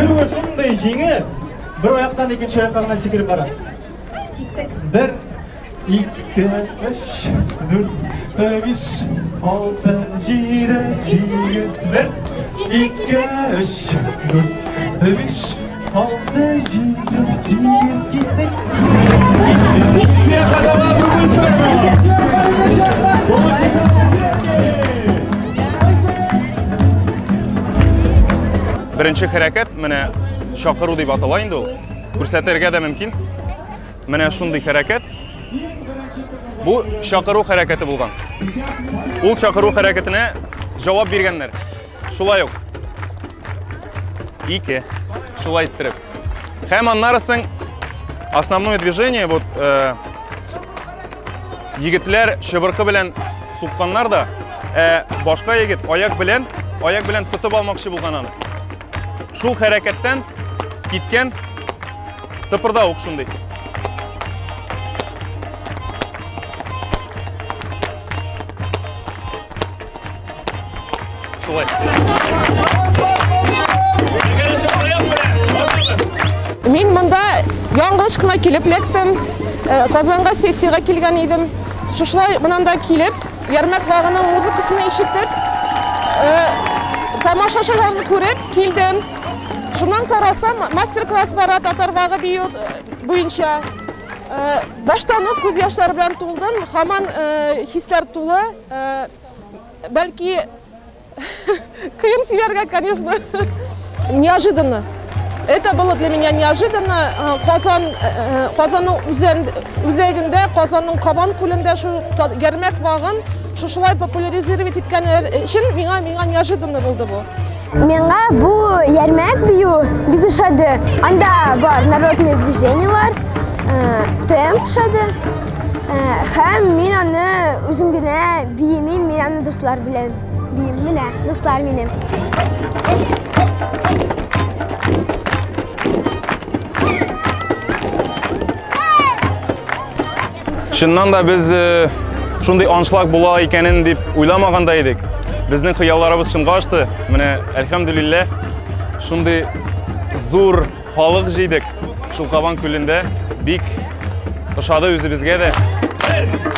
Йөрүе шундый җиңел. Бер аяктан икенче аякка гына сикереп барасыз. Киттек. 1, 2, 3, 4, 5, 6, 7, 8, 1, 2, 3, 4, 5, 6, 7, 8, киттек. Беренче хәрәкәт менә чакыру дип атала инде ул. Күрсәтергә дә мөмкин. Менә шундый хәрәкәт. Бу чакыру хәрәкәте булган. Ул чакыру хәрәкәтенә җавап биргәннәр. Шулай ук. Ике. Шулай иттереп. Һәм аннары соң основное движение вот егетләр чыбыркы белән сукканнар да, башка егет аяк белән тотып алмакчы булган аны. Шул хәрәкәттән киткән тыпырдавык шундый. Шулай. Мин монда яңгыш кына килеп эләктем. Казанга сессиягә килгән идем. Шушылай монда килеп, Ярмәк багының музыкасын ишетеп, тамашачыларны күреп килдем. Шуннан карасам, мастер-класс бара татар багы бию буенча. Баштан ук күз яшьләре белән тулдым, һаман хисләр тулы. Бәлки кыен сөйләргә, конечно. Неожиданно. Это было для меня неожиданно. Казанның үзәгендә, Казанның Кабан күлендә шу Ярмәк багын шушылай популяризировать иткән өчен миңа неожиданно булды бу. Миңа бу Ярмәк бию бик ошады. Анда бар народное движение бар, темп ошады. Һәм мин аны үзем генә биемим, мин аны дуслар белән бием. Менә дуслар минем. Чыннан да без шундый аншлаг була икәнен дип уйламаган да идек. Безнең хыялларыбыз чынга ашты. Менә әлхәмдүлилләһ, шундый зур халык җыйдык. Шул Кабан күлендә бик ошады үзебезгә дә. 1,